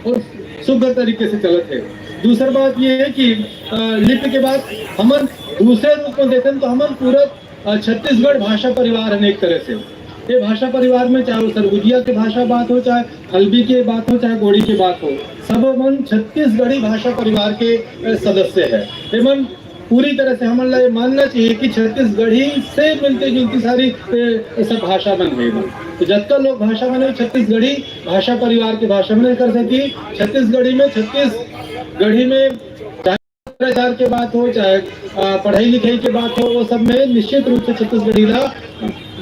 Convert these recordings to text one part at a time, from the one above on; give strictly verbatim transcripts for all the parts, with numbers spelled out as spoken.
और सुघर तरीके से चलत हे। दूसर बात ये हे कि अ, लिपि के बात हमन दूसरे रूप में देखेन तो हमन पूरा अ, छत्तीसगढ़ भाषा परिवार हे एक तरह से। ये भाषा परिवार में चाहे वो सरगुजिया के भाषा बात हो, चाहे हल्बी के बात हो, चाहे गोंडी के बात हो, सब मन छत्तीसगढ़ी भाषा परिवार के अ, सदस्य हे। ये मन पूरी तरह से हमन ला ये मानना चाहिए कि छत्तीसगढ़ी से मिलती जुलती सारी ए, सब भाषा मन हे। तो जतका लोग भाषा मन हे, छत्तीसगढ़ी भाषा परिवार के भाषा मन कर सकी। छत्तीसगढ़ी में, छत्तीसगढ़ी में चाहे प्रचार के बात हो, चाहे अ, पढ़ाई लिखाई के बात हो, वो सब में निश्चित रूप से छत्तीसगढ़ी ला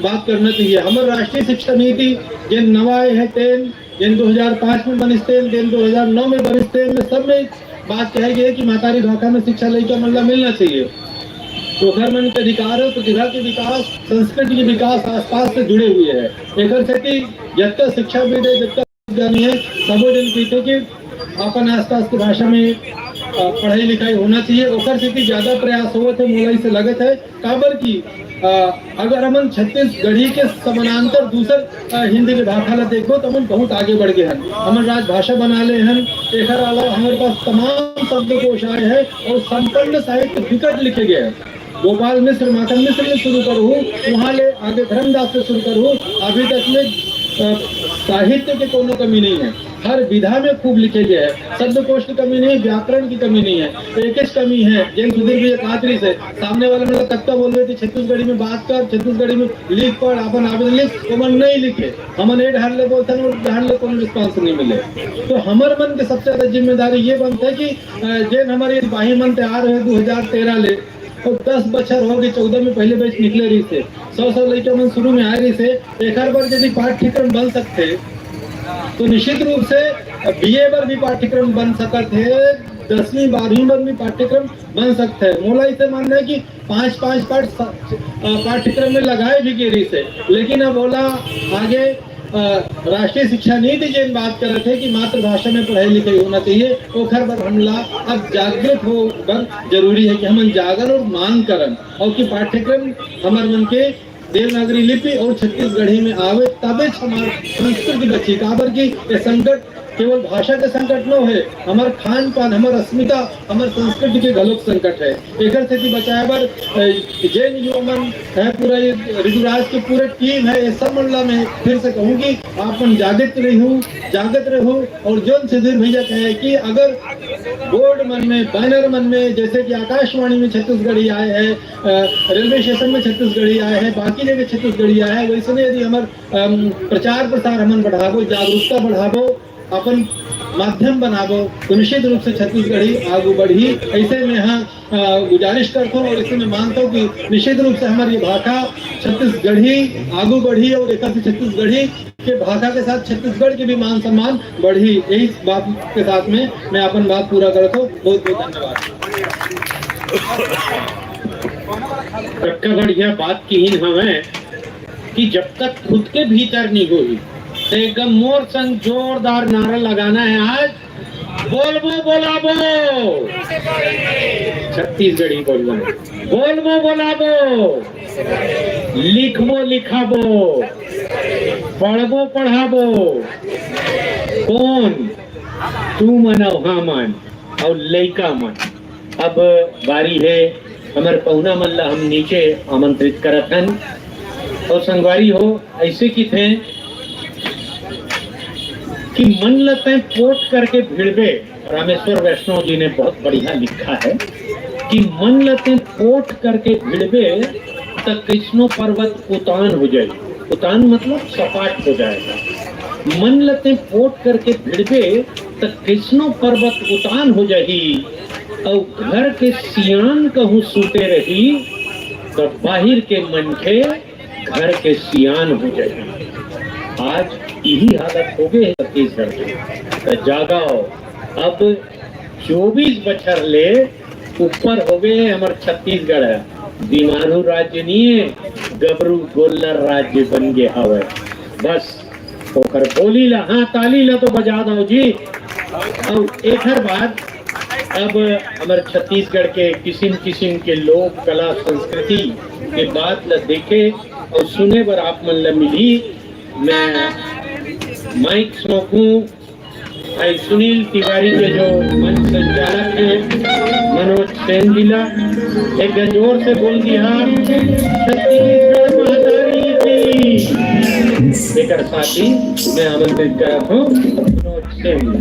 बात करना चाहिए। हमर राष्ट्रीय शिक्षा नीति जेन नवा आए हे तेन, जेन दो हज़ार पाँच में बनिस तेन, जेन दो हज़ार नौ में बनिस तेन, में सब में बात कहे गए कि महतारी भाखा में शिक्षा लइका मन ला मिलना चाहिए। ओखर मन के अधिकार और प्रतिभा के विकास, संस्कृति के विकास आसपास से जुड़े हुए हे। एकर सेती जतका शिक्षाविद हे, जतका विज्ञानी हे, सबो जन कहिथे कि अपन आसपास के भाषा में अ, पढ़ाई लिखाई होना चाहिए। ओकर सेती ज्यादा प्रयास होवत हे, मोला इसे लगत हे। काबर कि अ, अगर हमन छत्तीसगढ़ी के समानांतर दूसर अ, हिंदी के भाखा ला देखबो, तो हमन बहुत आगे बढ़ गए हन। हमन राजभाषा बना ले हन। एकर अलावा हमारे पास तमाम शब्दकोश आए हे और संपन्न साहित्य विकट लिखे गए हे। गोपाल मिश्र, माखन मिश्र ले शुरू करहूँ, वहाँ ले आगे धर्मदास से शुरू करहूँ, अभी तक में अ, साहित्य के कोनो कमी नहीं हे। हर विधा में खूब लिखे गए हे, शब्दकोश की कमी नहीं, व्याकरण की कमी नहीं हे। एक ही कमी हे, जेन सुधीर भैया कहत रहिस हे, सामने वाला मतलब कत्ता बोलबे तो छत्तीसगढ़ी में बात कर, छत्तीसगढ़ी में लिख पढ़, अपन आवेदन लिख, तो मन नहीं लिखे। हमन ए डहर ले बोलथन, ओ डहर ले कोनो रिस्पॉन्स नहीं मिले। तो हमर मन के सबसे ज्यादा जिम्मेदारी ये बनथे कि अ, जेन हमर सिपाही मन तैयार हे दो हज़ार तेरह ले, तो दस बछर हो गए, चौदह में पहले बैच निकले रहिस हे, सौ सौ लइका मन शुरू में आए रहिस हे। एकर बर यदि पाठ्यक्रम बन सकथे तो निश्चित रूप से बीए बर भी पाठ्यक्रम बन सकत हे, दसवीं बारहवीं बर भी पाठ्यक्रम बन सकथे। मोला इसे मानना हे कि पाँच पाँच पाठ स-, अ, पाठ्यक्रम में लगाए भी गे रहिस हे, लेकिन अब ओला आगे अ, राष्ट्रीय शिक्षा नीति जेन बात करत हे कि मातृभाषा में पढ़ाई लिखाई होना चाहिए, ओखर बर हमला अब जागृत हो बर जरूरी हे कि हमन जागन और मांग करन, और कि पाठ्यक्रम हमर मन के देवनागरी लिपि और छत्तीसगढ़ी में आवे, तबे हमार संस्कृति बची। काबर कि ये संकट केवल भाषा के संकट नो हे, हमर खान पान, हमर अस्मिता, हमर संस्कृति के घलोक संकट हे। एकर सेती बचाए बर, अ, जेन युवा मन हे, पूरा ये ऋतुराज के पूरे टीम हे, ये सब मन ला मैं फिर से कहूँ कि आप मन जागृत रहू, जागृत रहू। और जोन सुधीर भैया कहे कि अगर बोर्ड मन में, बैनर मन में, जैसे कि आकाशवाणी में छत्तीसगढ़ी आए हे, अ, रेलवे स्टेशन में छत्तीसगढ़ी आए हे, बाकी जगह छत्तीसगढ़ी आए हे, वैसने यदि हमर, अम, प्रचार प्रसार हमन बढ़ाबो, जागरूकता बढ़ाबो, अपन माध्यम बनाबो, तो निश्चित रूप से छत्तीसगढ़ी आगू बढ़ी। ऐसे में हाँ, अ, गुजारिश करता हूँ और इसे मैं मानता हूँ कि निश्चित रूप से हमारी ये भाखा छत्तीसगढ़ी आगू बढ़ी और एक से छत्तीसगढ़ी के भाखा के साथ छत्तीसगढ़ के भी मान सम्मान बढ़ी। यही बात के साथ में मैं अपन बात पूरा करता हूँ। बहुत बहुत धन्यवाद। कतका बढ़िया बात किहिन हवय कि जब तक खुद के भीतर नहीं होही, तो एकदम मोर संग जोरदार नारा लगाना है आज। बोलबो बोलाबो, छत्तीसगढ़ी बोलना, बोलबो बोलाबो, लिखबो लिखाबो, पढ़बो पढ़ाबो। कौन? तू मन अउ हमन अउ लइका मन। अब बारी हे हमर पहुना मन ला हम नीचे आमंत्रित करत हन। और संगवारी हो, ऐसे किथे कि मन ल तैं पोट करके भिड़बे, रामेश्वर वैष्णव जी ने बहुत बढ़िया लिखा है कि मन ल तैं पोट करके भिड़बे त कइसनो पर्वत उतान हो जाए। उतान मतलब सपाट हो जाएगा। मन ल तैं पोट करके भिड़बे त कइसनो पर्वत उतान हो जाही। अउ घर के सियान कहूँ सूते रही, त बाहिर के मनखे घर के सियान हो जाही। आज यही हालत हो गए हे छत्तीसगढ़ के। त जागव, अब चौबीस बछर ले ऊपर हो गए हे हमर छत्तीसगढ़ ह। बीमारू राज्य नहीं हे, गबरू गोल्लर राज्य बन गए हवय। बस ओकर बोली ला, हाँ, ताली ला तो बजा दव जी। अउ एकर बाद अब हमर छत्तीसगढ़ के किसिम किसिम के लोक कला संस्कृति के बात ला देखे अउ सुने बर आप मन ला मिली। मैं माइक सौंपू भाई सुनील तिवारी के जो मंच संचालक है, मनोज सेन जी ला एक बार जोर से बोल दिया, छत्तीसगढ़ महारानी की। एक साथी मैं आमंत्रित करत हूँ Manoj Sen ji.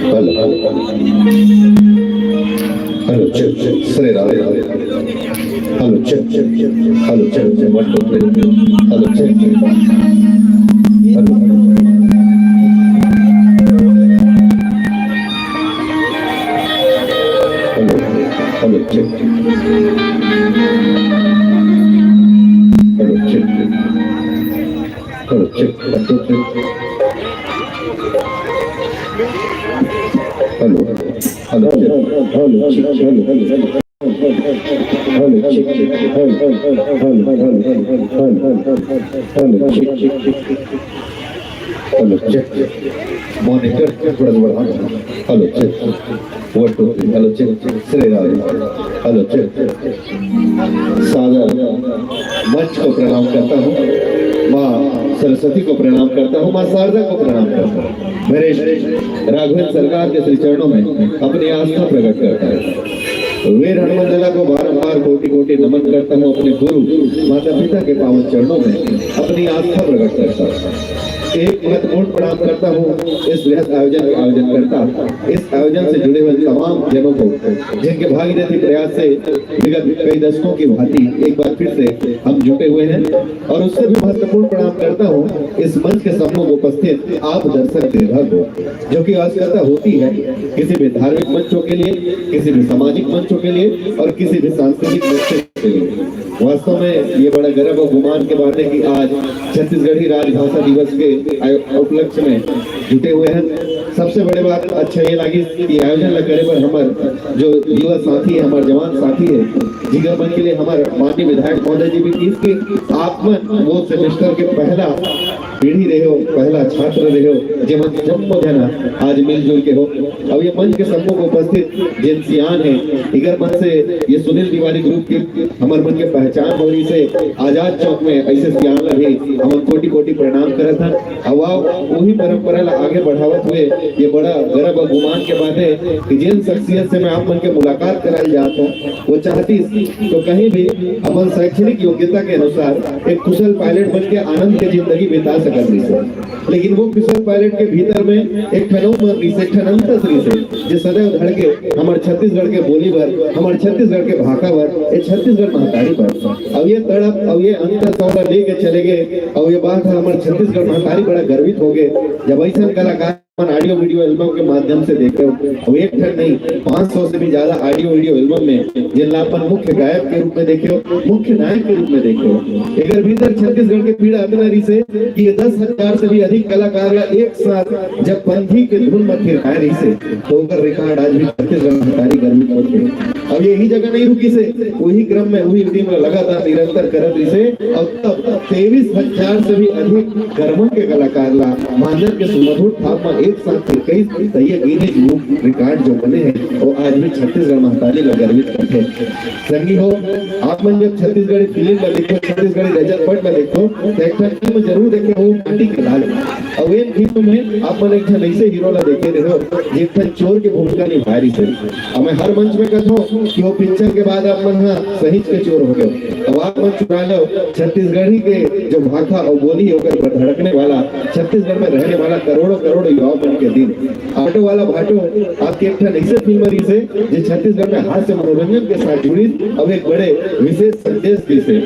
Hello, hello, hello. Hello, check, check, सरे राम। Hello, check, check, check. Hello, check, check, one, two, three. Hello, check, check. Hello, hello. Hello, hello, check, check. Hello, check, check. Hello, check, one, two, three. Hello, hello, check, hello, check, hello, hello. Hello, check, check, hello, hello, hello, check, check, check. Hello, check. Monitor, check, थोड़ा सा बढ़ाओ। Hello, check. One, two, three. Hello, check. Shri Radhe. Hello, check. सादर मंच को प्रणाम करता हूँ, माँ सरस्वती को प्रणाम करता हूँ, माँ शारदा को प्रणाम करता हूँ। मेरे राघवेंद्र सरकार के श्री चरणों में अपनी आस्था प्रकट करता हूँ। वीर हनुमंडला को बारंबार कोटि कोटि नमन करता हूँ, अपने गुरु माता पिता के पावन चरणों में अपनी आस्था प्रकट करता हूँ। एक महत्वपूर्ण प्रणाम करता हूँ इस वृहद आयोजन के आयोजनकर्ता, इस आयोजन से जुड़े हुए तमाम जनों को, जिनके भागीरथी प्रयास से विगत कई दशकों की भांति एक बार फिर से हम जुटे हुए हैं। और उससे भी महत्वपूर्ण प्रणाम करता हूँ इस मंच के सम्मुख उपस्थित आप दर्शक दीर्घा को, जो कि असकता होती है किसी भी धार्मिक मंचों के लिए, किसी भी सामाजिक मंचों के लिए और किसी भी सांस्कृतिक मंचों के लिए। वास्तव में ये बड़ा गर्व और गुमान की बात है कि आज छत्तीसगढ़ी राजभाषा दिवस के आयो-, उपलक्ष्य में जुटे हुए हैं। सबसे बड़ी बात अच्छा ये लगी कि आयोजन ल करे बर हमर जो युवा साथी है, हमर जवान साथी है, जिकर मन के लिए हमर माननीय विधायक महोदय जी भी किहिस कि आप मन वो सेमेस्टर के पहला पीढ़ी रहे हो, पहला छात्र रहे हो, जेमन जम्मो झन आज मिलजुल के हो। अब ये मंच के सम्मुख उपस्थित जेन सियान है, इकर मन से ये सुनील तिवारी ग्रुप के हमर मन के पहचान हो रही से आजाद चौक में ऐसे सियान ला भी हमन कोटि कोटि प्रणाम करत हन। अउ आओ, वही परंपरा ला आगे बढ़ावत हुए ये बड़ा गर्व और गुमान के बात है कि जेन शख्सियत से मैं आप मन के मुलाकात कराए जात हूँ, वो चाहती तो कहीं भी अपन शैक्षणिक योग्यता के अनुसार एक कुशल पायलट बन के आनंद के जिंदगी बिता सकत रहिस। लेकिन वो कुशल पायलट के भीतर में एक ठन अउ मन रहिस, एक ठन अंतस रहिस, जे सदैव धड़के हमर छत्तीसगढ़ के बोली बर, हमर छत्तीसगढ़ के भाखा बर, ए छत्तीसगढ़ महतारी बर। अब ये तड़प, अब ये अंतस ओला लेके चले गए, अब ये बात है हमर छत्तीसगढ़ महतारी बड़ा गर्वित हो गए, जब ऐसन कलाकार अपन ऑडियो वीडियो एल्बम के माध्यम से देखे हो। अब एक ठन नहीं, पाँच सौ से भी ज्यादा ऑडियो वीडियो एल्बम में जिनला अपन मुख्य गायक के रूप में देखे हो, मुख्य नायक के रूप में देखे हो। एकर भीतर छत्तीसगढ़ के पीड़ा अतना रहिसे कि ये दस हजार से भी अधिक कलाकार ला एक साथ जब पंथी के धुन में थिरकाए रहिसे, तो ओकर रिकॉर्ड आज भी छत्तीसगढ़ महतारी गर्वित होथे। अब यही जगह नहीं रुकिसे, वही क्रम में, वही उद्यम में लगातार निरंतर करत रहिसे और तब तेईस हजार से भी अधिक गरमन के कलाकार ला मांजर के सुमधुर थाप में एक साथ इक्कीस, तो ये गिनीज बुक रिकॉर्ड जो बने हैं, वो आज भी छत्तीसगढ़ महतारी ला गर्वित करथे। संगी हो, आप मन जब छत्तीसगढ़ी फिल्म ला देखो, छत्तीसगढ़ी गजल पट ला देखो, तो एक ठन फिल्म जरूर देखे हो, माटी के लाल। और ये फिल्म में आप मन एक ठन ऐसे हीरो ला देखे रहे हो, जे एक ठन चोर के भूमिका निभाए रहिसे। अब मैं हर मंच में कहता हूँ कि वो पिक्चर के बाद आप मन हाँ सहीच के चोर हो गए। अब आप मन चुरा लो छत्तीसगढ़ी के जो भाखा और बोली है, ओकर पर धड़कने वाला, छत्तीसगढ़ में रहने वाला करोड़ों करोड़ों युवाओं मन के दिल। भाटो वाला भाटो आपके एक ठन ऐसे फिल्म रहिसे, जे छत्तीसगढ़ में हास्य मनोरंजन के साथ जुड़ी, अब एक बड़े विशेष संदेश रहिसे।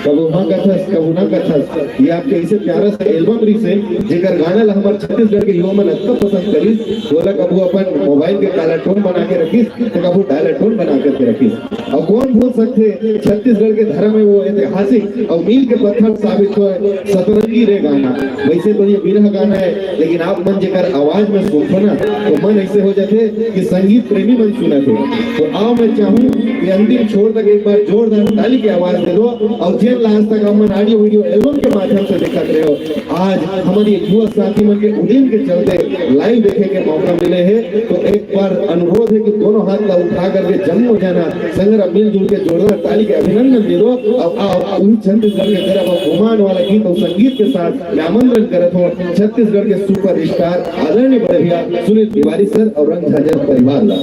कबू हाँ कथस, कबू ना कथस, ये आपके ऐसे प्यारा सा एल्बम रहिसे, जेकर गाना ला हमर छत्तीसगढ़ के युवा मन अतना पसंद करिस, ओला कबू अपन मोबाइल के काला टोन बना के रखिस, तो कबू डायला टोन बना करके रखिस। और कौन भूल सकथे, छत्तीसगढ़ के धर्म में वो ऐतिहासिक और मील के पत्थर साबित हुए सतरंगी रे गाना। वैसे तो ये बिरह गाना है, लेकिन आप मन जेकर आवाज में सुनथो ना, तो मन ऐसे हो जाथे कि संगीत प्रेमी मन सुनत हे। तो आओ, मैं चाहूँ कि अंतिम छोर तक एक बार जोरदार ताली की आवाज दे दो। और जेन ला आज तक हमन ऑडियो वीडियो एल्बम के माध्यम से देखत रहे हो, आज हमर ये युवा साथी मन के उद्यम के चलते लाइव देखे के मौका मिले हे, तो एक बार अनुरोध है कि दोनों हाथ ला उठा करके जम्मो जना संगरा मिलजुल के जोरदार ताली के अभिनंदन दे दो। अब आओ, उही छत्तीसगढ़ के गरब और गुमान वाला गीत और संगीत के साथ मैं आमंत्रण करत हूँ छत्तीसगढ़ के सुपरस्टार आदरणीय बड़े भैया सुनील तिवारी सर और रंग झांझर परिवार ला।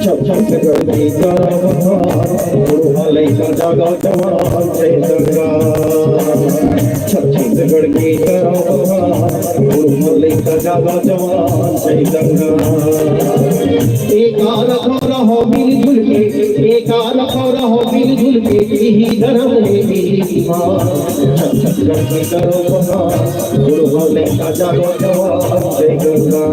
छत्तीसगढ़ की तरफ बुढ़वा लइका जागा जवान से दंगा। छत्तीसगढ़ की तरफ बुढ़वा लइका जागा जवान से दंगा। एक आरा खौरा हो मिलजुल के, एक आरा खौरा हो मिलजुल के, यही धर्म है, यही ईमान। छत्तीसगढ़ की तरफ बुढ़वा लइका जागा जवान से दंगा।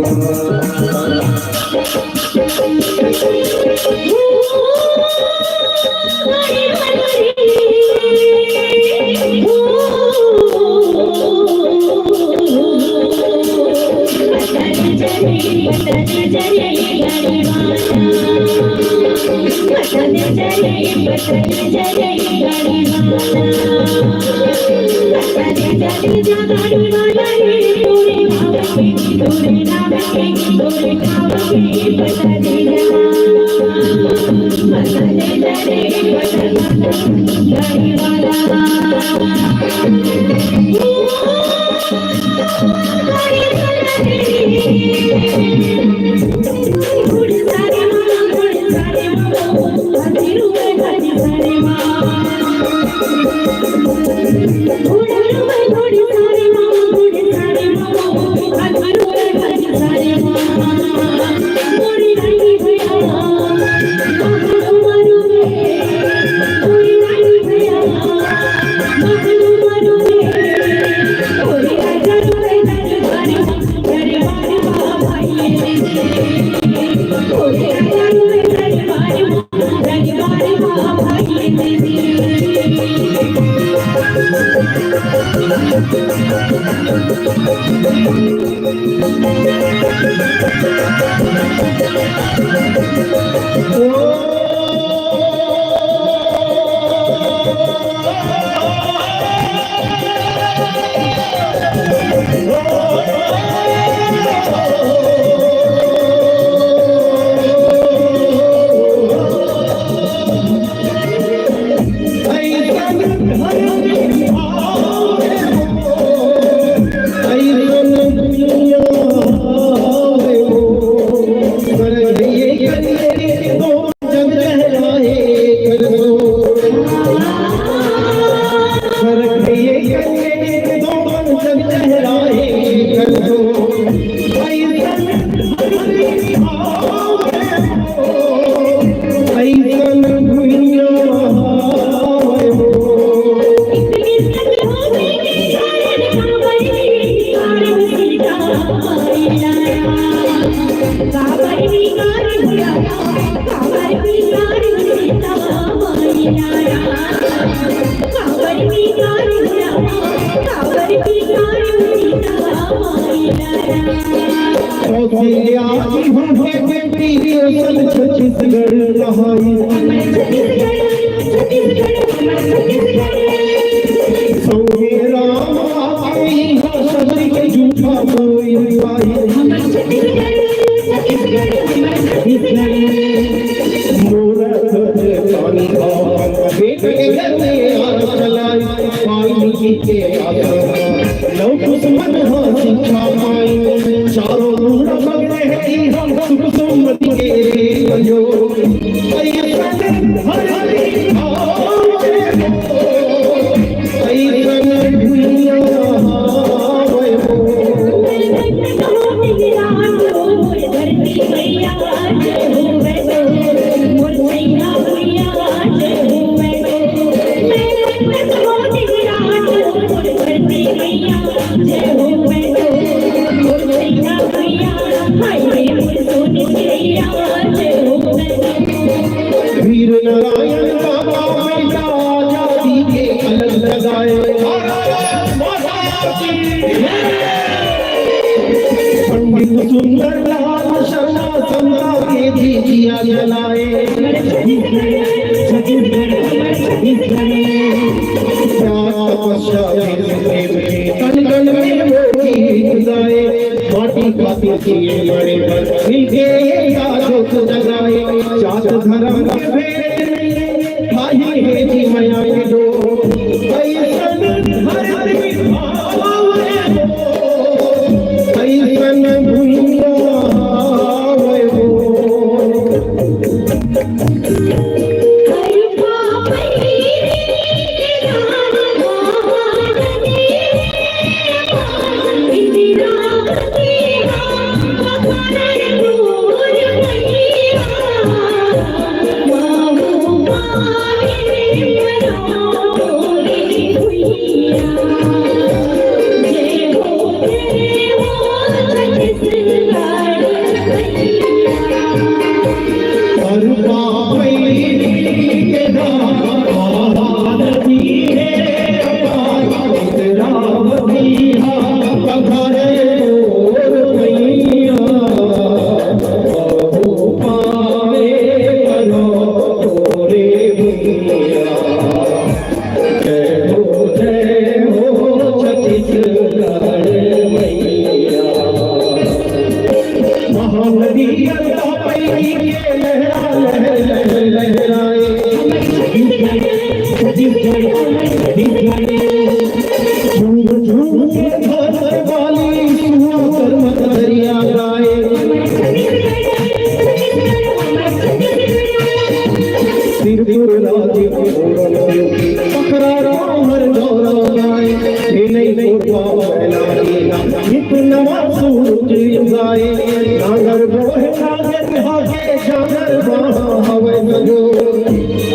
छत्तीसगढ़ कहाई। सौरे राम आके यहाँ शबरी के जूठा कोई पाई। मोरा सच पानी बेटे के घर में आ चलाई। वाल्मीकि के आश्रम, लव कुसुम मत हो शिक्षा पाई। चारों ओर पगले हैं हम सुख सुमति के रे बलियो। ऐसन हरि आवे हो, ऐसन दुनिया आवे हो। जय हो भैरव, ओ मैया मैया, हाय रे मोर सोनी मैया, जय हो भैरव। वीर नारायण बाबा बेटा आजादी के अलख जगाए। पंडित सुंदर लाल शर्मा समता के दीया जलाए। छत्तीसगढ़, छत्तीसगढ़, छत्तीसगढ़। तपस्या प्रेम के कण कण में वो गीत गाए। माटी खातिर जिए मरे पर मिलके आज जगाए। जात धर्म के भेद नहीं, भाई है जी मया के दो। ऐसन धरती भाव है वो, ऐसन भुइयां है वो। महानदी अल्लाह पैली के लहरा लहर लहर लहराए। छत्तीसगढ़, छत्तीसगढ़, छत्तीसगढ़। झूम झूम के भासर वाली सुआ कर मत दरिया गाए। सिरपुर राज पकड़ा हर गौरव गाए। हिलई कोरवा फैला दीना, नित नवा सूरज उगाए। नांगर बोहे नांगर हाके, जांगर बांहा हवय सजो।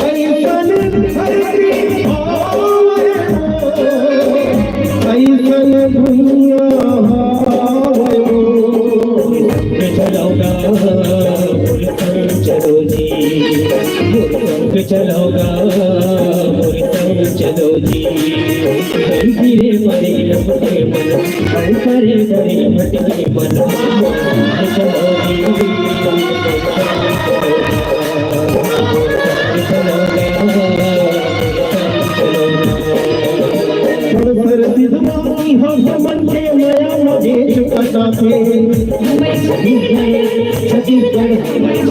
अइसन धरती आवे, अइसन भुइयां आवे। चलो गा, चलो जी, चलो गा, चलो जी। धीरे मरे लपटे मन, हल्का रे मरे लपटे मन। चलो जी, चलो गा। छत्तीसगढ़, छत्तीसगढ़,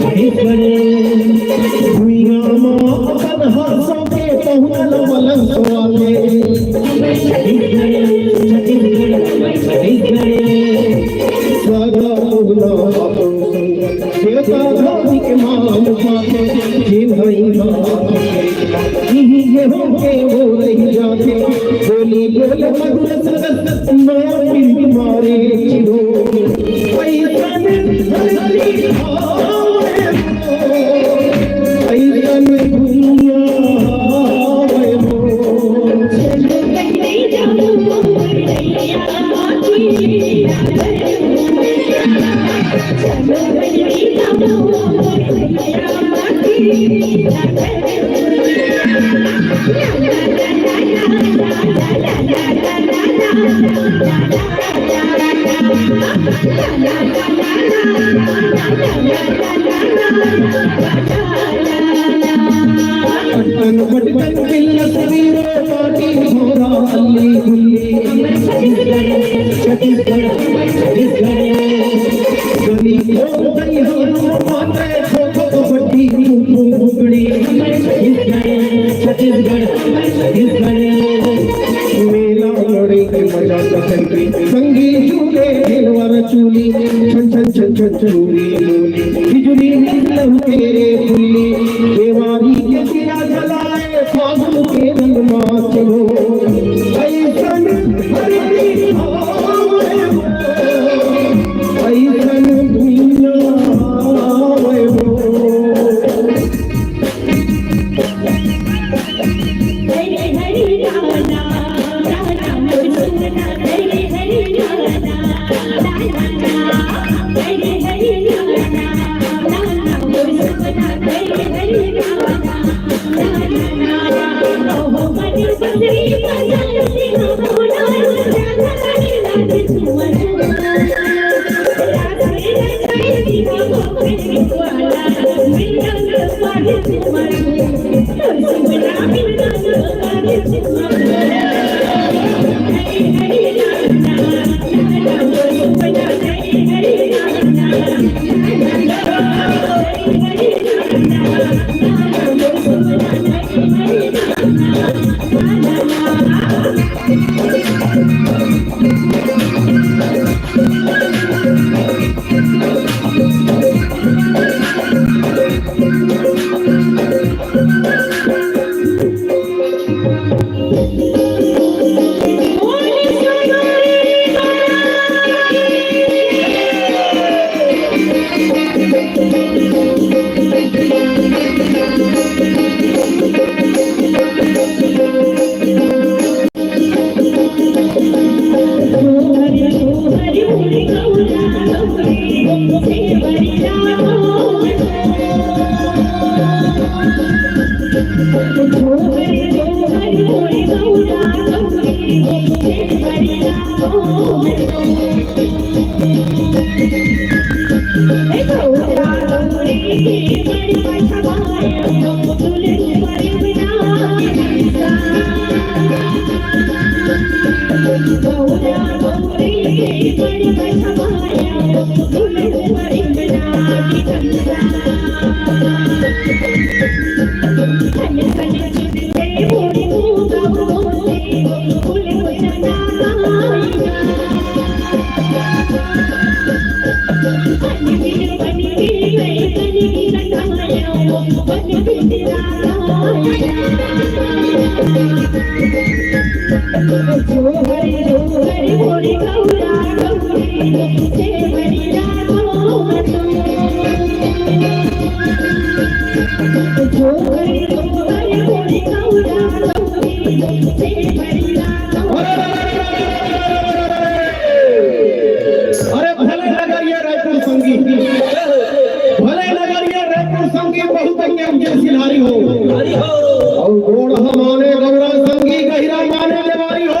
छत्तीसगढ़। भुइयां म अपन हाथों के पहुना ल मलन सोआले। छत्तीसगढ़, छत्तीसगढ़, छत्तीसगढ़। सदा पहुना अपन देवता धार्मिक मान पाके, जिन्हई मान के, इही गेहूं के वो रही जाके। बोली बोले मधुर सरस, नया प्रीत मारे चिरो। ऐसन धरती आवे, ऐसन दुनिया आवे। पटकन पटकन बिल्लस वीरो पाटी घोड़ा अल्ली गुल्ली। छत्तीसगढ़, छत्तीसगढ़, छत्तीसगढ़। गली खोल गई हम माते खो खो कबड्डी, फुगड़ी। छत्तीसगढ़, छत्तीसगढ़, छत्तीसगढ़। मेला लड़े के मजा पकड़ के, संगी झूले, झेलवा चूली, छन छन छन छन चूरी बोली, बिजुली निकलम तेरे फुल्ली, देवारी के दिया जलाए, फागुन के रंग मा चलो। ऐसन धरती आवे, ऐसन दुनिया आवे। हरी हरी राम राम, राम राम सुना हरी। अरे भले नगरिया रायपुर संगी, भले नगरिया रायपुर संगी, बहुत अज्ञान के सिधारी हो। अउ गोड़ हमारे गौरा संगी, गहिरा माने देवारी हो।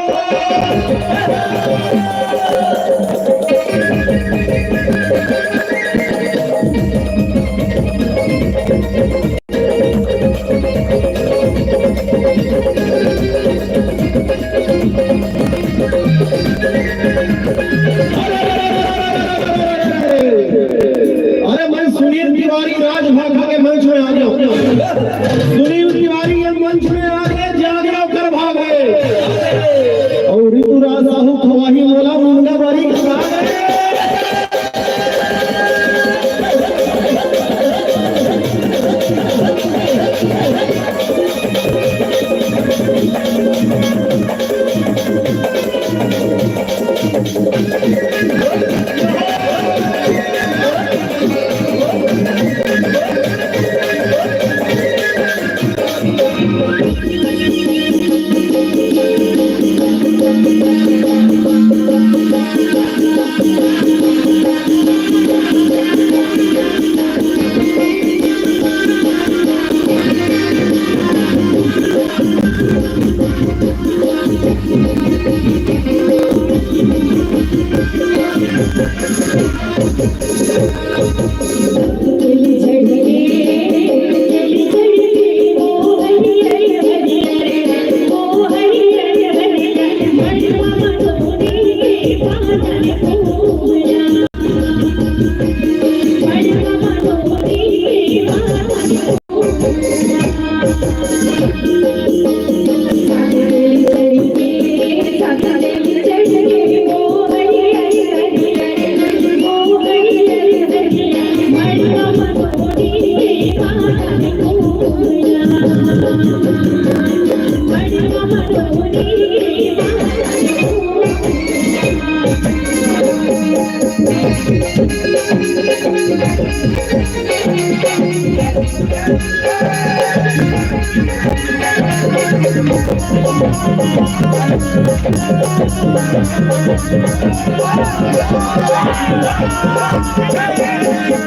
अरे मैं सुनील तिवारी राजभाखा के मंच में आ गया। सुनील तिवारी ये मंच में आ गए, जागरा कर भाग गए। अउ ऋतुराज साहू खवाही मोला मुंगा बारी के भाग गए।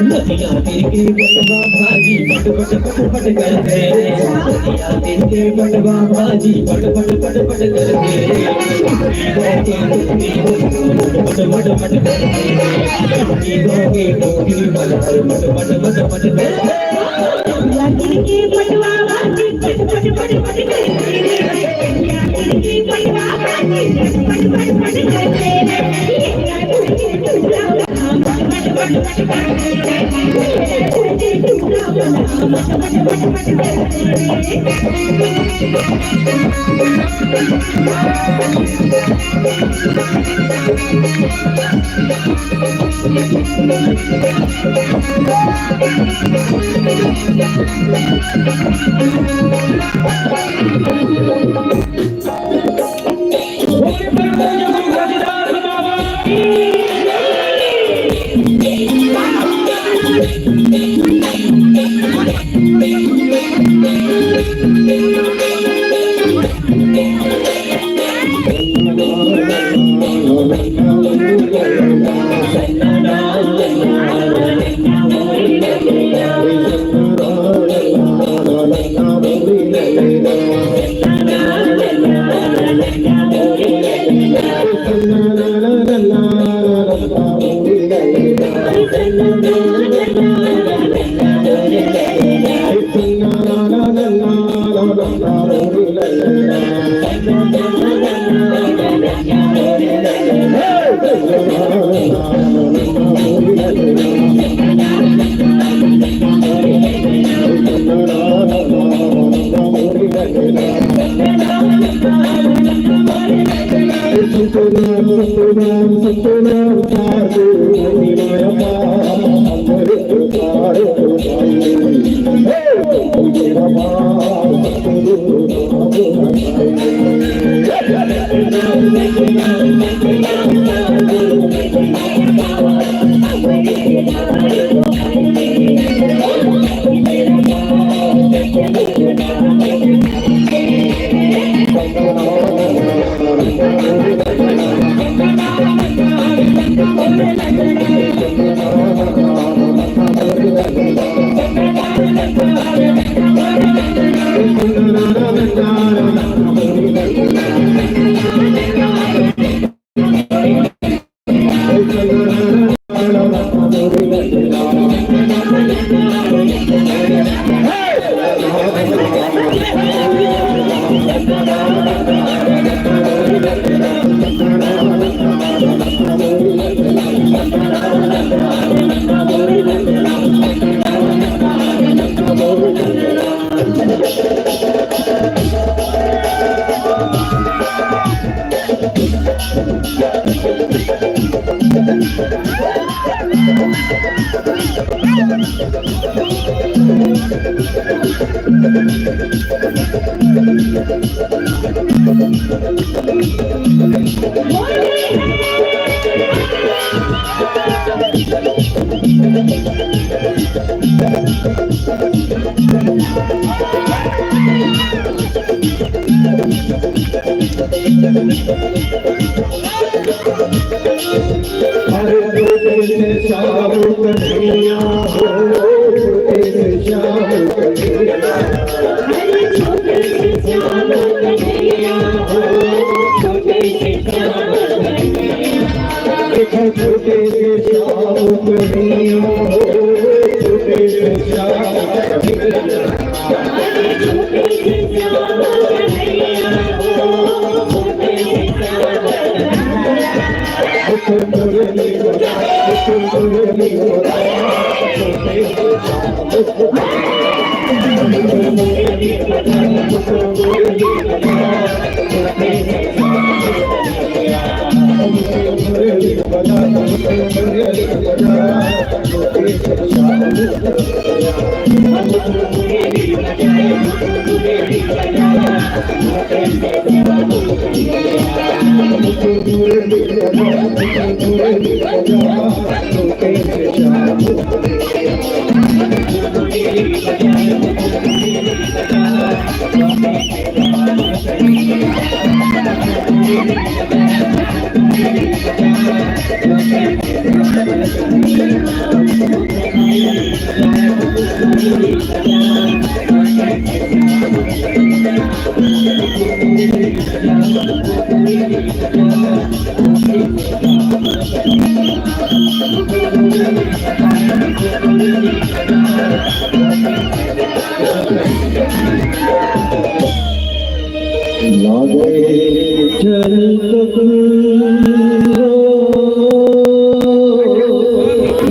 नदिया तीर के बटवा भाजी पट पट पट पट करथे। नदिया तीर के बटवा भाजी पट पट पट पट करथे। पट पट पट पट करथे। मट मट मट करथे।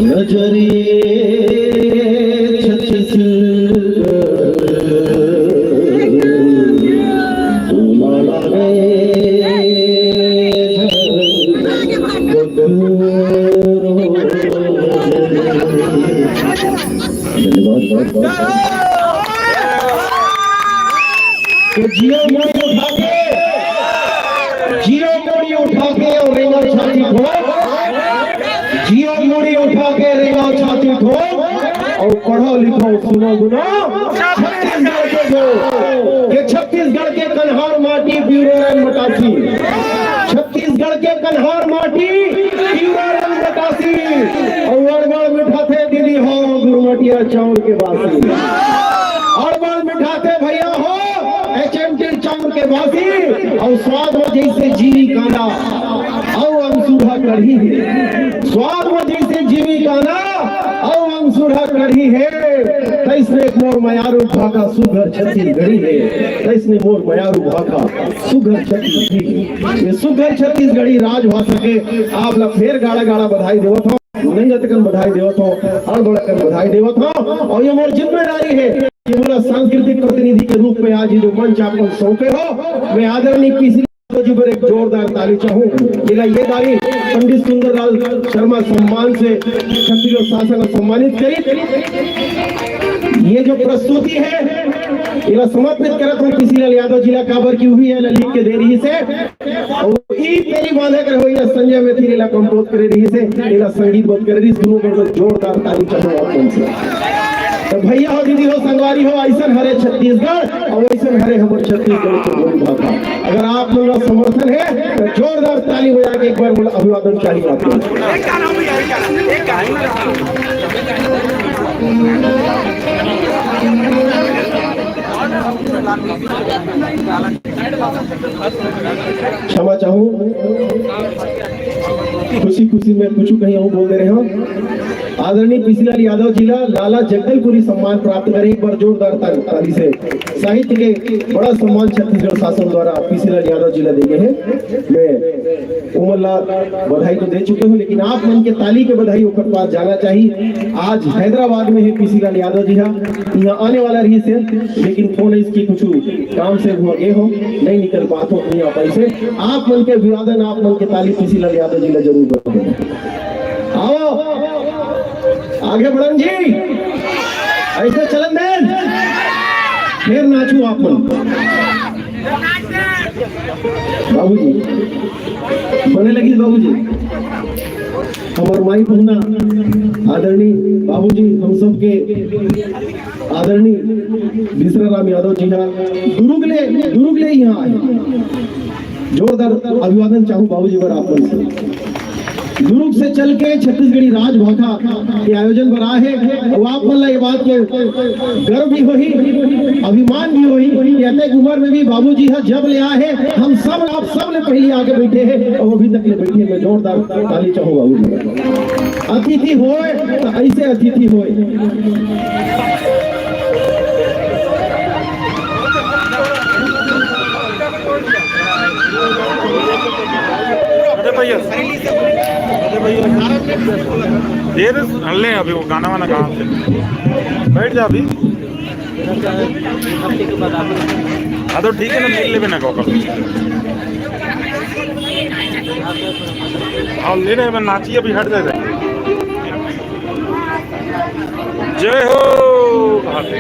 नजरिए छत्तीसगढ़ तुम्हारा रे। धन्यवाद। के जियो मुड़ी उठा के, जियो मुड़ी उठा के और रेंगा छाती ठोक, जियो मुड़ी उठा के रेंगा छाती ठोक और पढ़ो लिखो सुनो गुनो छत्तीसगढ़ के जो, ये छत्तीसगढ़ के कन्हार माटी ब्यूरो रंग मटासी, छत्तीसगढ़ के कन्हार माटी ब्यूरो रंग मटासी और अड़बड़ मिठाथे दीदी हो गुरमटिया चाउर के बासी। अड़बड़ मिठाथे भैया हो एच एम टी चाउर के बासी। और स्वाद में जैसे जीवी कांदा, अउ अंसुरहा कढ़ी हे। स्वाद में जैसे जीवी कांदा, अउ अंसुरहा कढ़ी हे। तैसने मोर मयारू भाखा सुघर छत्तीसगढ़ी हे। तैसने मोर मयारू भाखा सुघर छत्तीसगढ़ी हे। ये सुघर छत्तीसगढ़ी राजभाषा के आप ला फेर गाड़ा गाड़ा बधाई देवत हौं। नंगत कन बधाई देवत हौं, अड़बड़ कन बधाई देवत हौं। और ये मोर जिम्मेदारी हे कि मोला सांस्कृतिक प्रतिनिधि के रूप में आज ये जो मंच आप मन सौंपे हो, मैं आदरणीय पीसी जी बर एक जोरदार ताली चाहूं। जेला ये दाई पंडित सुंदरलाल शर्मा सम्मान से छत्तीसगढ़ शासन ला सम्मानित करी। ये जो प्रस्तुति हे, एला समर्पित करत हौं पीसी लाल यादव जी ला, काबर कि उही एला लिख के दे रहिस हे। अउ ई तेरी बांधे कर होइया संजय मैथिली ला कंपोज करे रहिस हे, एला संगीतबद्ध करे रहिस, दुनों बड़ जोरदार ताली चाहूं आप मन से। तो भैया हो, दीदी हो, संगवारी हो, अइसन हरे छत्तीसगढ़ अउ अइसन हरे हमर छत्तीसगढ़ के बोली भाखा। अगर आप मन ला समर्थन हे तो जोरदार ताली बजा के एक बार बोला अभिवादन चाहिए आप लोग। क्षमा चाहूं, खुशी खुशी में कुछ कहीं अउ बोल दे रहे हौं। आदरणीय पीसीलाल यादव जी ला लाला जगदलपुरी सम्मान प्राप्त करे, एक बार जोरदार ताली से। साहित्य के बड़ा सम्मान छत्तीसगढ़ शासन द्वारा पीसीलाल यादव जी ला दे गए हे। मैं उमन ला बधाई तो दे चुके हौं, लेकिन आप मन के ताली के बधाई ओकर पास जाना चाहिए। आज हैदराबाद में हे पीसीलाल यादव जी हा, इहां आने वाला रहिस हे, लेकिन फोन इसकी कुछ काम से हुआ गे हो, नहीं निकल पात हो, नहीं आ पाइस हे। आप मन के अभिवादन, आप मन के ताली पीसीलाल यादव जी ला जरूर बधाई। आओ, आगे बढ़न जी, अइसे चलन देन, फेर नाचू आप मन। बाबूजी, बने लगिस बाबूजी। हमर माई पहुना आदरणीय बाबूजी, हम सबके आदरणीय बिसरा राम यादव जी हा दुरुग ले, दुरुग ले इहां आए। जोरदार अभिवादन चाहूं बाबूजी बर आप मन से। दुरुग से चल के छत्तीसगढ़ी राजभाखा के आयोजन बर आए हे। अउ आप मन ला ये बात के गर्व भी होही, अभिमान भी होही कि अतेक उमर में भी बाबूजी हा जब ले आए हे, हम सब, आप सब ले पहिली आके बइठे हे अउ अभी तक ले बइठे हे। मैं जोरदार ताली चाहूं बाबूजी। अतिथि होय तो अइसे अतिथि होय। अरे भैया, अरे भैया, देर ले, अभी वो गाना वाना कहाँ से? बैठ जा अभी। हाँ तो ठीक है ना, मिल लेबे ना कौकर। हाँ, ले रहे हैं, नाचिए, अभी हट जाए। जय हो भारत।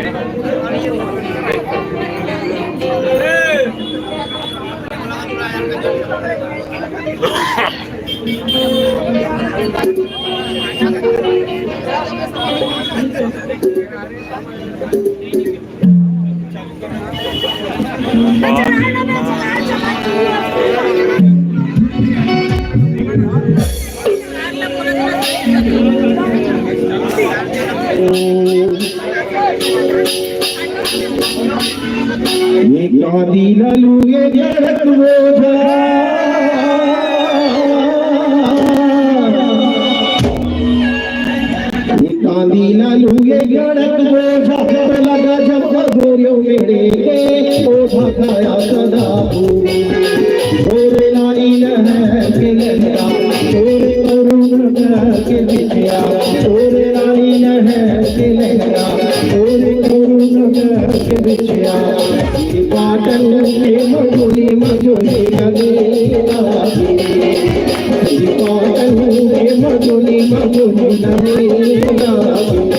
ये कांदी लालू ये गलत बोझा। ये कांदी लालू ये गलत बोझा। तो लगा जब गोरी यो मेरे के ओ भगाया सदा पूरी। तोरे लाली लहर के लहरा, तोरे करुण के बिछिया, तोरे लाली लहर के लहरा, तोरे करुण के बिछिया। पाटन के मधुरी मधुरी गले लागी। पाटन के मधुरी मधुरी गले लागी।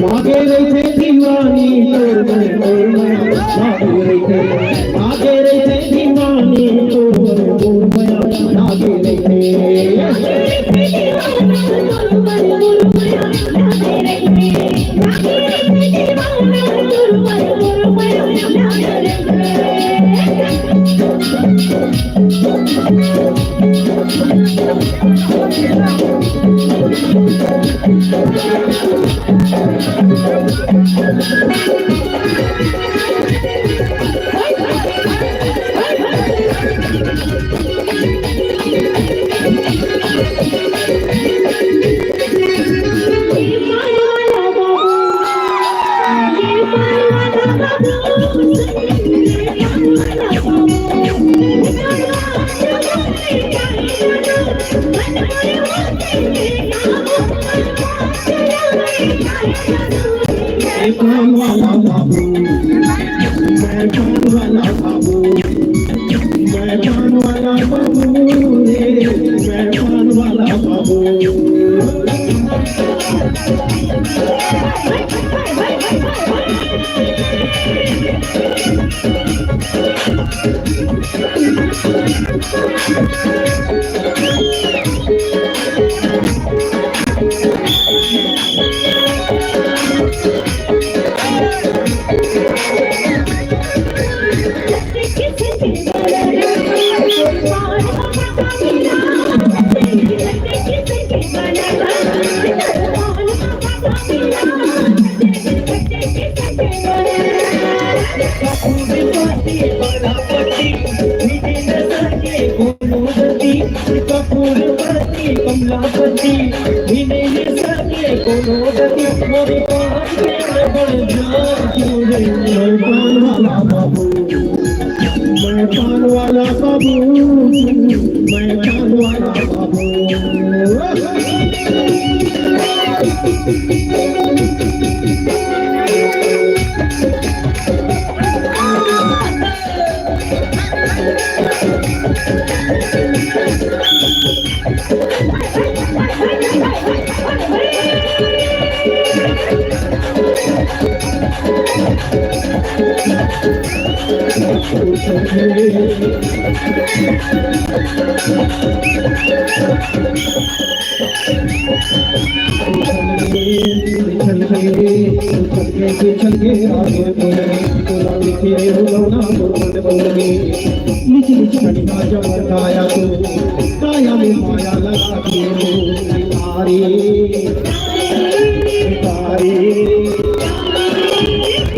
लागे रहिथे दीवानी तोर में, तोर में। लागे रहिथे, लागे रहिथे दीवानी तोर में, तोर में। लागे रहिथे।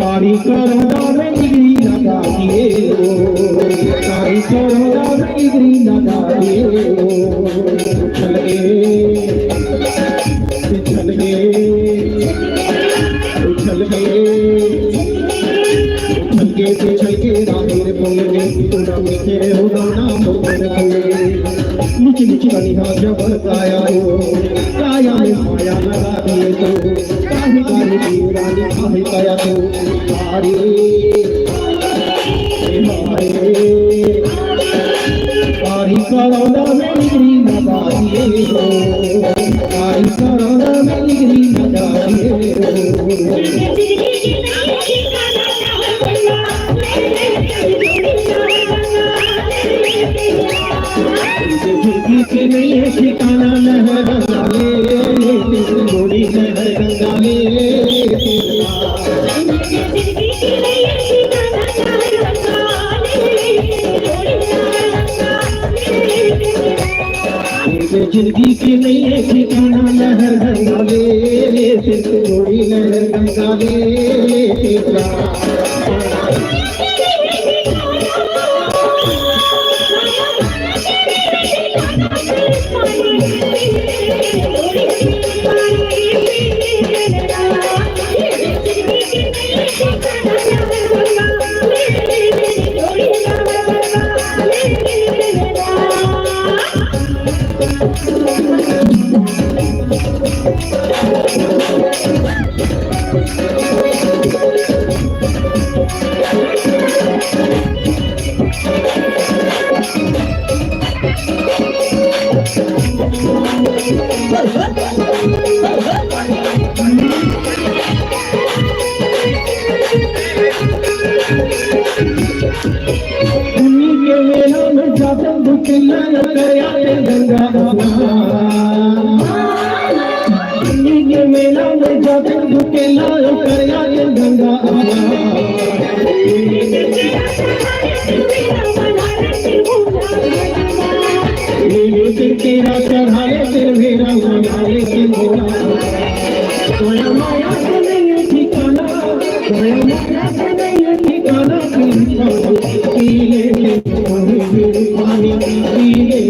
कारी करौंदा में डिग्री लगा दिए ओ, कारी करौंदा में डिग्री लगा दिए ओ। उछल के, उछल के, उछल के, उछल के, उछल के राहेर बोले, तोरा में के हो गाना बोल बोले। निच निच कनिहा जबर काया ओ, काया में माया लगा दिए तो। काहे काहे दीवानी काहे काया तू? कारी, कारी, कारी करौंदा में डिग्री लगा दिए हो। कारी करौंदा में डिग्री लगा दिए हो। जिंदगी के नहीं है ठिकाना, लहर गंगा में, गोरी लहर गंगा में। जिंदगी के नहीं है ठिकाना, लहर गंगा में, गोरी लहर गंगा में। उन्हीं के मेला में जाते दुकेला, ओकर याद गंगा स्नान। उन्हीं के मेला में जाते दुकेला, ओकर याद गंगा स्नान। नीलू सिर केरा चढ़ाए, सिर भेरा मंगाए, सिर भोला। दया माया के नहीं ठिकाना, दया माया के नहीं ठिकाना, पी ले, पी ले, पानी पी ले।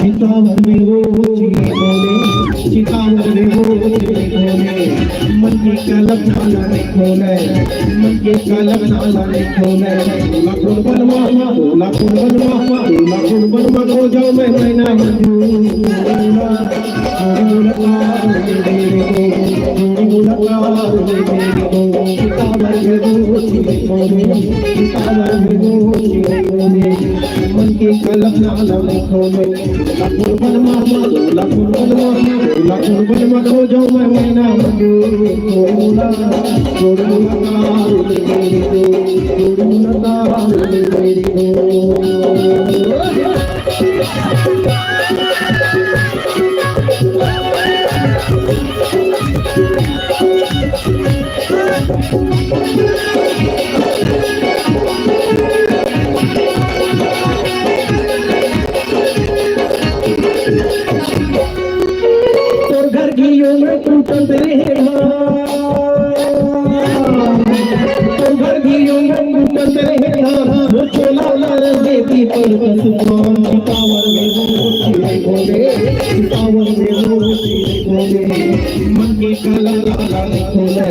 चितावर में वो चिले बोले, चितावर में वो चिले बोले, मन के कलम ताला नहीं खोले, मन के कलम ताला नहीं खोले। लाखों बनवा, लाखों बनवा, लाखों बनवा खो जाऊं मैं, मैं ना मंजूर। मन के कलम ताला नहीं खोले। तोर घर गियो में टूटत रहे धान, तोर घर गियो में टूटत रहे धान, वो चोला लाल देती पर बस पान। चितावर में वो चिले बोले, चितावर में वो चिले बोले, मन के कलम ताला नहीं खोले।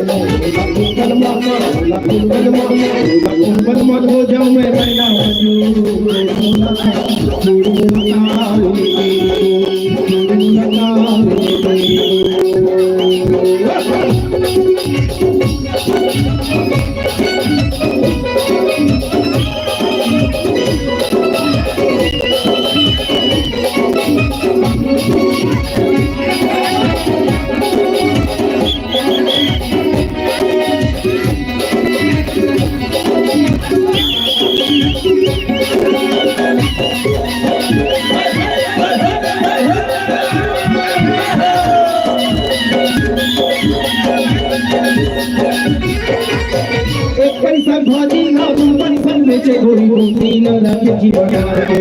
एक पैसा भाजी ना दू पैसा बेचे गोरी गोरी ना रखे जीवन के।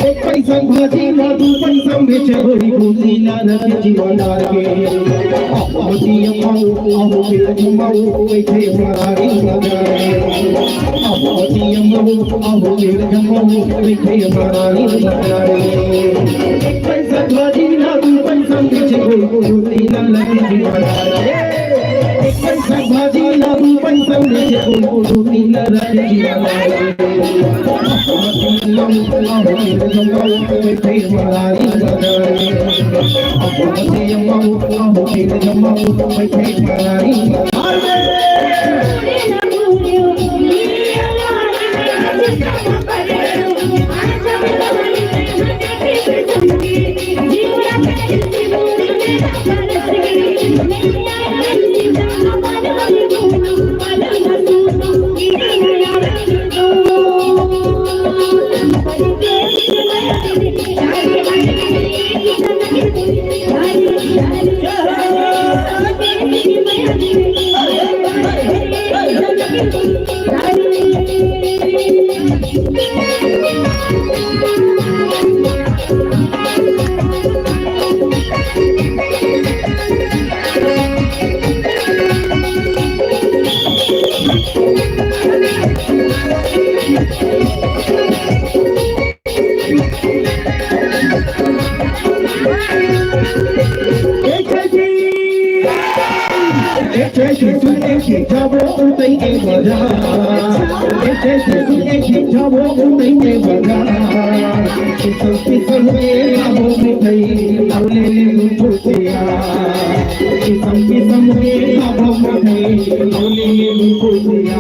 एक पैसा भाजी ना दू पैसा बेचे गोरी गोरी ना रखे जीवन के। अहो दिया माऊ, अहो दिया माऊ, बैठे मारी मजा। अहो दिया माऊ, अहो दिया माऊ, बैठे मारी मजा। एक पैसा भाजी ना दू पैसा बेचे गोरी गोरी ना रखे जीवन के। एक पैसा भाजी ना दू पैसा बेचे गोरी गोरी ना रखे जीवन के। जाबो उतई के बजार, ए जैसे सुने के जाबो उतई के बजार। किसम किसम के लाबो मिठाई, अउ ले ले खुशिया। किसम किसम के लाबो मिठाई, अउ ले ले खुशिया।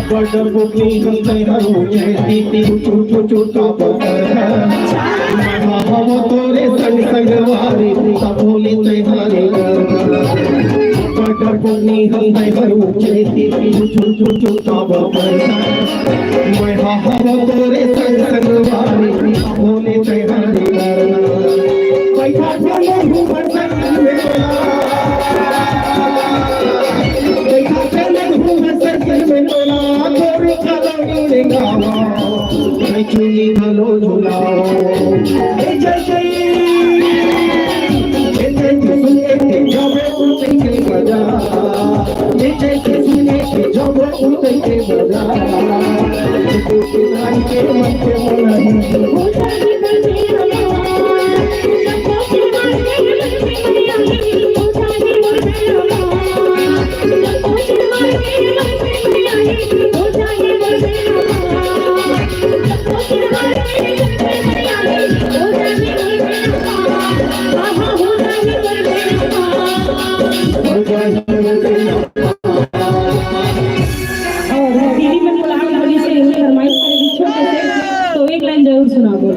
बॉर्डर बुकिंग हम तैयार हो गए, ती ती चू चू चू का बॉर्डर है। मैं हाँ हम तोरे संग संग वारी, सब बोली तैयारी कर। बॉर्डर बुकिंग हम तैयार हो गए, ती ती चू चू चू का बॉर्डर है। मैं हाँ हम तोरे संग संग वारी, सब बोली तैयारी कर। बैठा बोले हूँ मैं संग में तोला। बैठा बोले हूँ मैं संग में तोला। तोर कदम गावा, मैं चुनी घलो झुलाओ। ए जय जय, ए जय जय, ए जय जय, ए जय जय, ए जय जय, ए जय जय, ए जय जय, ए जय जय, ए जय जय, ए जय जय। दीदी मन के लाल होली से यही फरमाइश करेगी छोटे से, तो एक लाइन जरूर सुना दो।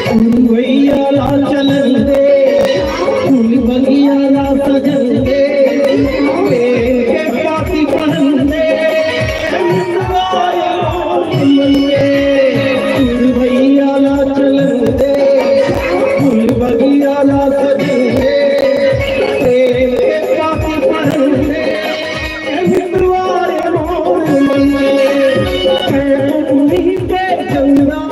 पुरवैया ला चलन दे, फूल बगिया ला सजन दे, प्रेम के पाती पहन दे, मितवा ए मोर मन दे। पुरवैया ला चलन दे, फूल बगिया ला सजन दे, प्रेम के पाती पहन दे, मितवा ए मोर मन दे। चंदा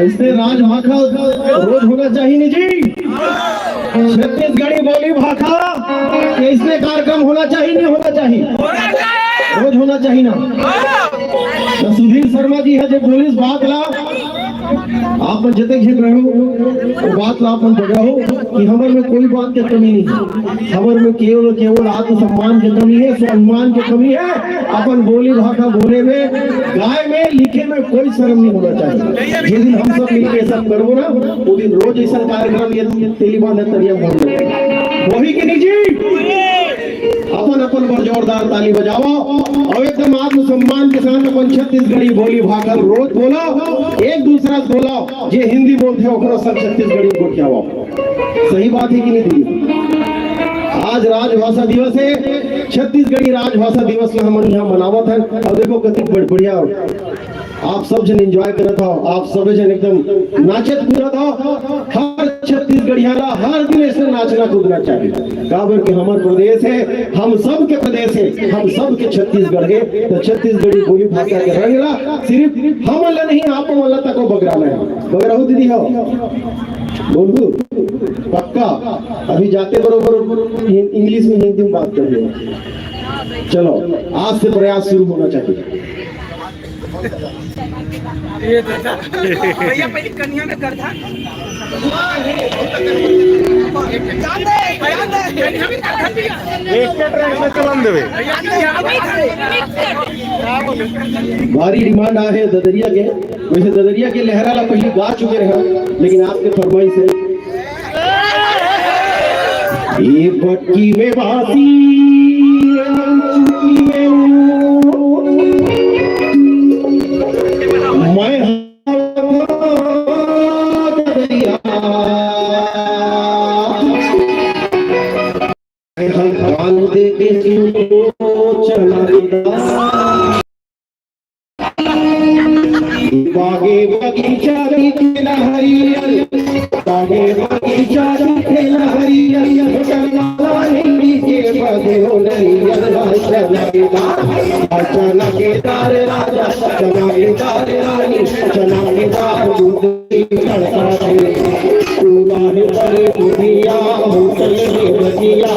इसने राजभाखा रोज होना चाहिए नी जी। छत्तीसगढ़ी बोली भाखा के इसने कार्यक्रम होना चाहिए, नहीं होना चाहिए? रोज होना चाहिए ना। तो सुधीर शर्मा जी हे जे बोलिस बात ला, आप मन जते घेर रहे हो, वो बात ला अपन बगरा हो कि हमर में कोई बात के कमी नहीं है। हमर में केवल, केवल आत्मसम्मान के कमी है, स्वाभिमान के कमी है। अपन बोली भाखा बोले में, गाय में, लिखे में कोई शर्म नहीं होना चाहिए। जे दिन हम सब मिलके सब करबो ना, वो दिन रोज ऐसा कार्यक्रम ये तेली बांधा तरिया बोल रहे। वही के नहीं जी? अपन अपन बर जोरदार ताली बजावा और एकदम आत्मसम्मान के साथ अपन छत्तीसगढ़ी बोली भाखा रोज बोला, एक दूसरा से बोला, जे हिंदी बोलथे ओकरो संग छत्तीसगढ़ी गोठियावा। सही बात है कि नहीं दीदी? आज राजभाषा दिवस है, छत्तीसगढ़ी राजभाषा दिवस ला हमन यहाँ मनावत हन। और देखो कति बढ़-, बढ़िया आप सब जन एंजॉय करत हो, आप सब जन एकदम नाचत कूदत हो। हर छत्तीसगढ़िया ला हर दिन ऐसे नाचना कूदना चाहिए, काबर कि हमर प्रदेश है, हम सब के प्रदेश है, हम सब के छत्तीसगढ़ है। तो छत्तीसगढ़ी बोली भाखा के रंग ला सिर्फ हमन ला नहीं, आप मन ला तको बगराना है। बगराहू दीदी हो, बोलू पक्का। अभी जाते बरोबर हि-, इंग्लिश में, हिंदी में बात कर रहे हो। चलो, आज से प्रयास शुरू होना चाहिए। ये दादा। भैया पहले कन्या में कर था। एक ट्रैक में चलन देवे। भारी डिमांड आए है ददरिया के। वैसे ददरिया के लहरा ला पहले गा चुके रहे, लेकिन आपके फरमाइश है। ये भटकी में बासी, ये भटकी में ऊन। मैं हवा दरिया। हम कान दे के सुनो चला के दास। बागे बगीचा दिखेला हरियर, बागे बगीचा दिखेला हरियर, होटल वाला हिंदी के बदे हो नरियर, चना के दार, चना के दार राजा, चना के दार रानी, चना के दार दूध की तड़का दे। पूरा है पर दुनिया, होटल में बजिया।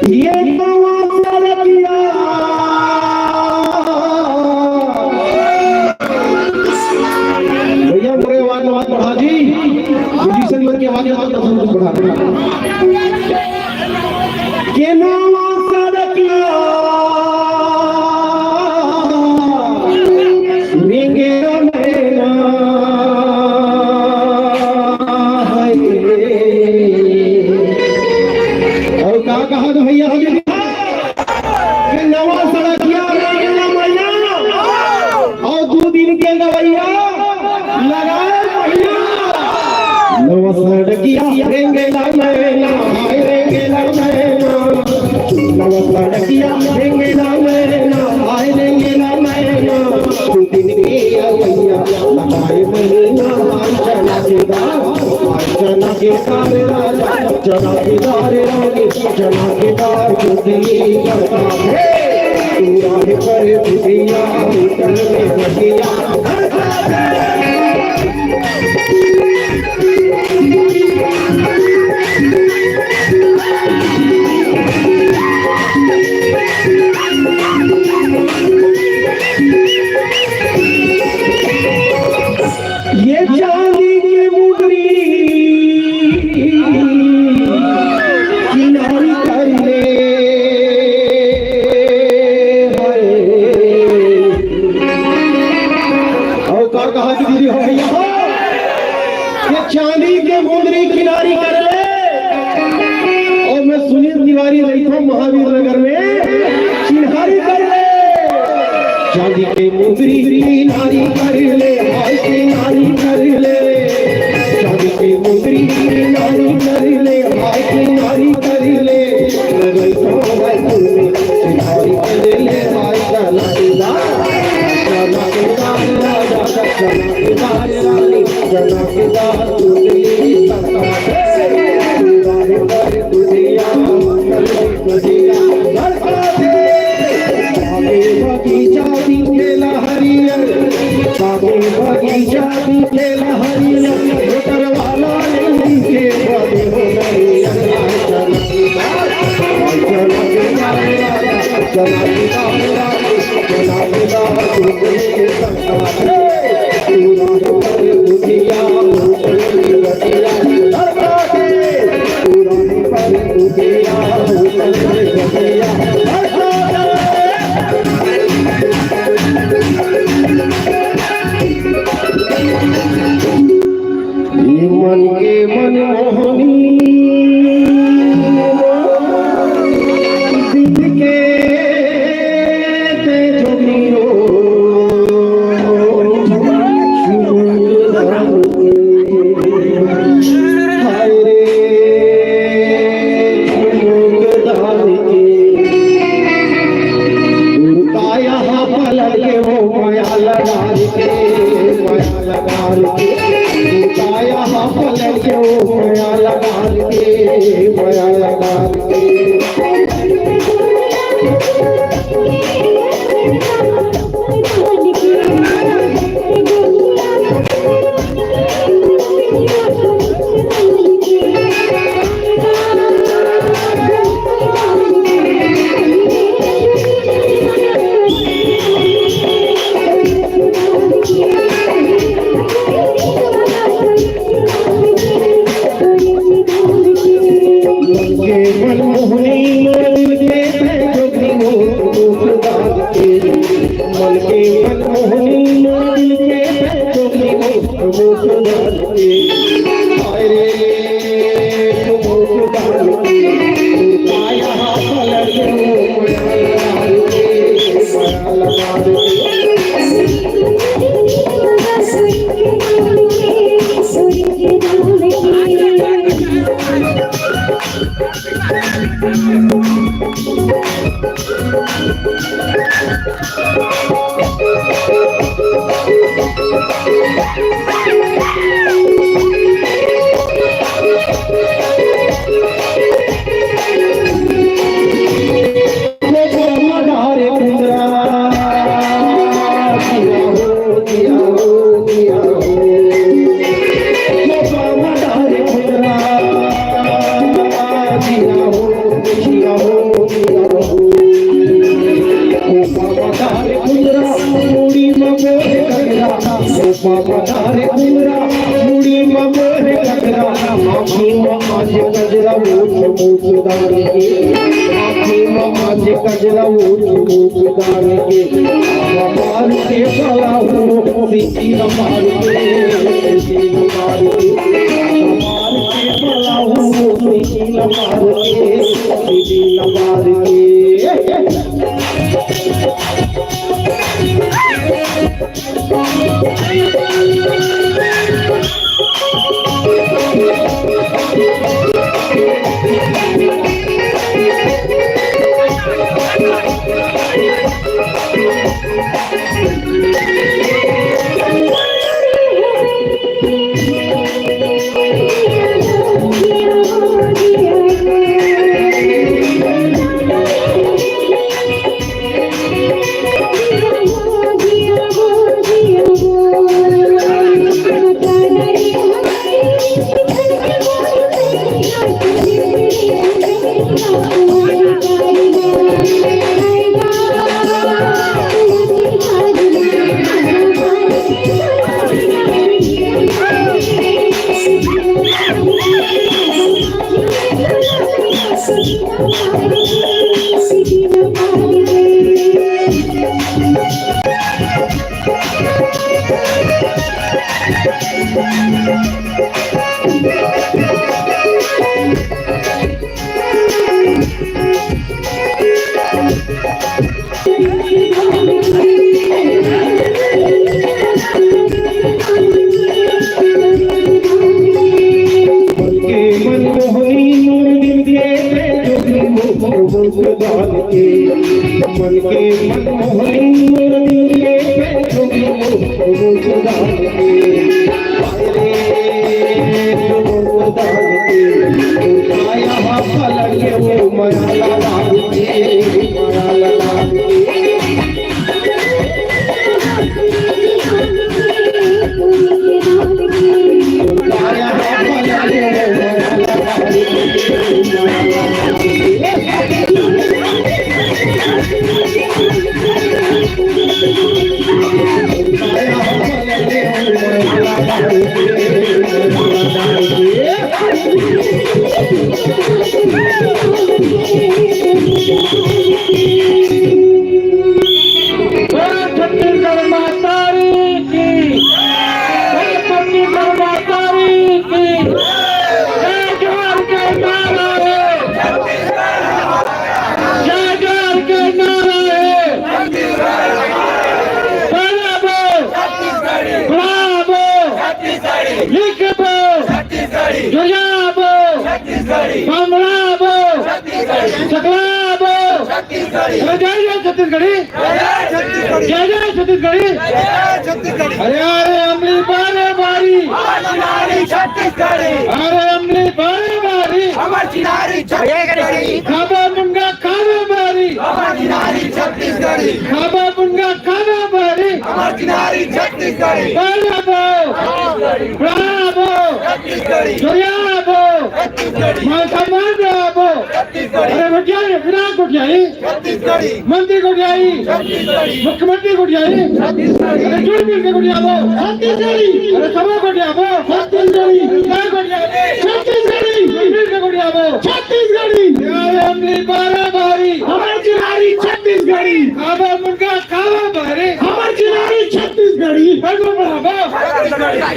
ये नवा सड़किया। भैया, मोरे आवाज, आवाज बढ़ा जी। म्यूजिशियन मन के आवाज, आवाज बढ़ा, बढ़ा। के नवा सड़किया, रेंगे नैना है। और का कहा तो भैया, हम ये नवा सड़किया रेंगे नैना, और दू दिन के गवैया लगाए भैया। नवा सड़किया रेंगे नैना, हाय रेंगे नैना। नवा सड़किया रेंगे नैना, हाय रेंगे नैना। दू दिन के गवैया लगाए महीना, हाय चना के दार, हाय चना के दार राजा। चना के दार रानी, चना के दार चुंदी करता है। तू राह पर दुनिया, तू कर में बतिया। ये चांदी के मुंदरी किनारी कर ले। और का कहा कि दीदी हो भैया हो, ये चांदी के मुंदरी किनारी कर ले। और मैं सुनील तिवारी रहिथों महावीर नगर में, चिन्हारी कर ले। चांदी के मुंदरी किनारी कर ले, हाय किनारी कर ले। चांदी के मुंदरी किनारी कर ले, हाय किनारी कर ले। मैं रहिथों रायपुर में, चिन्हारी कर ले, हाय चना के दार, चना के दार राजा। ये मन के मनमोहनी, दिल के तेजोगिरो, हाय रे, चुमुक डाल के। काया पलट के वो माया लगा के, माया लगा के। काया पलट के वो माया लगा के, माया लगा के। बोलो छत्तीसगढ़ महतारी की, बोलो छत्तीसगढ़ महतारी की। जय जोहार के नारा है, जय जोहार के नारा है। पहला बोल, बड़ा बोल, लिख बोल, दुनिया बोल, बामड़ा बोल, सकला बोल। अरे जय जय छत्तीसगढ़ी, जय जय छत्तीसगढ़ी। अरे अरे अमली बारे बारी, अरे अमली बारे बारी। खाबा मुनगा खाबा बारी, खाबा मुनगा खाबा बारी। बारे बोल, बड़ा बोल, जोरिया बोल, मान सम्मान दे बोल। अरे गोठियाही, विराट गोठियाही, मंत्री गोठियाही, मुख्यमंत्री गोठियाही, अरे जुड़ मिल के गोठियाबो छत्तीसगढ़ी। अरे सबो गोठियाबो छत्तीसगढ़ी। क्या गोठियाबो? छत्तीसगढ़ी। जुड़ मिल के गोठियाबो छत्तीसगढ़ी। अरे अमली बारे बारी, हमर चिन्हारी छत्तीसगढ़ी। खाबा मुनगा खाबा बारी, हमर चिन्हारी छत्तीसगढ़ी। बड़ो बढ़ाबो,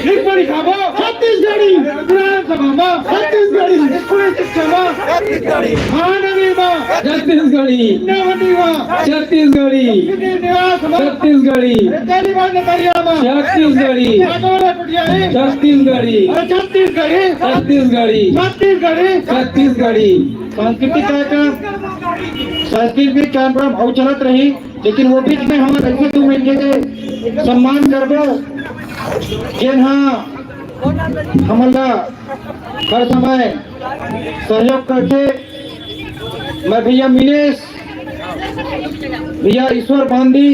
लिख पढ़ी खाबो छत्तीसगढ़ी। विधानसभा मा छत्तीसगढ़ी। स्कूली शिक्षा मा छत्तीसगढ़ी। खान मा छत्तीसगढ़ी। नवनी मा छत्तीसगढ़ी। निवास मा छत्तीसगढ़ी। तेली मा नगरिया मा छत्तीसगढ़ी। छत्तीसगढ़ी। छत्तीसगढ़ी। अरे छत्तीसगढ़ी। छत्तीसगढ़ी। छत्तीसगढ़ी। छत्तीसगढ़ी। सांस्कृतिक कार्यक्रम, सांस्कृतिक कार्यक्रम अउ चलत रही, लेकिन वो बीच में हमन ऐसे दू महीने के सम्मान करबो, जेन हा हमन ला हर समय सहयोग करथे। मैं भैया मिनेश, भैया ईश्वर बांदी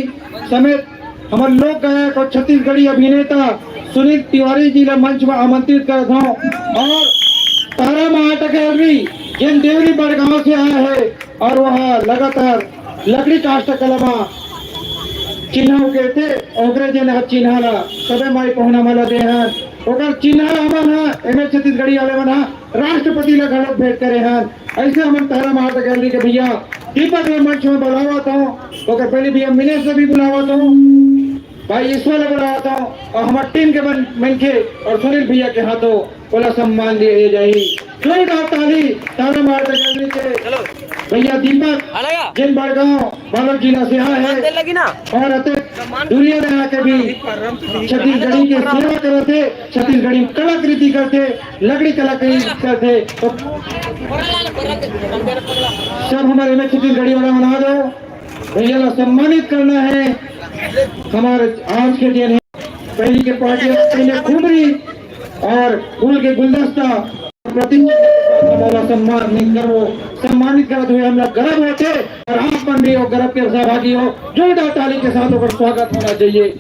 समेत हमर लोक गायक और छत्तीसगढ़ी अभिनेता सुनील तिवारी जी ला मंच में आमंत्रित करत हौं। और तारा मां आर्ट गैलरी, जेन देवरी बड़गांव से आए हे और वह लगातार लकड़ी काष्ठ कला मा चिन्हा उकेरथे, ओकरे जेन ह चिन्हा ला सबे माई पहुना मन ला दे हन, ओकर चिन्हा ला हमन ह एमे छत्तीसगढ़ी वाले मन ह राष्ट्रपति ला घलो भेंट करे हन। ऐसे हमन तारा मां आर्ट गैलरी के भैया दीपक ला मंच में बुलावत हौं, ओकर पहले भैया मिनेश ला भी बुलावत हौं, भाई ईश्वर ला बुलावत हौं और हमर टीम के मन, मनखे और सुनील भैया के हाथों ओला सम्मान दिए जाही। जोरदार ताली तारा मां आर्ट गैलरी के भैया दीपक, जिन बड़गांव बालोद जिला से आए हे और अतेक दूरिया ले आके भी छत्तीसगढ़ी के सेवा करत हे, छत्तीसगढ़ी कलाकृति करत हे, लकड़ी कलाकृति करत हे। तो सब हमर एमे छत्तीसगढ़ी वाला बना दो, भैया ला सम्मानित करना हे। हमर आज के दिन हे, पहली के पार्टी, पहले खुंदरी और फूल के गुलदस्ता, प्रतीक के साथ हमला सम्मानित करबो। सम्मानित करत हुए हमला गर्व होथे और आप मन भी हो गर्व के सहभागी हो। जोरदार ताली के साथ ओकर स्वागत होना चाहिए।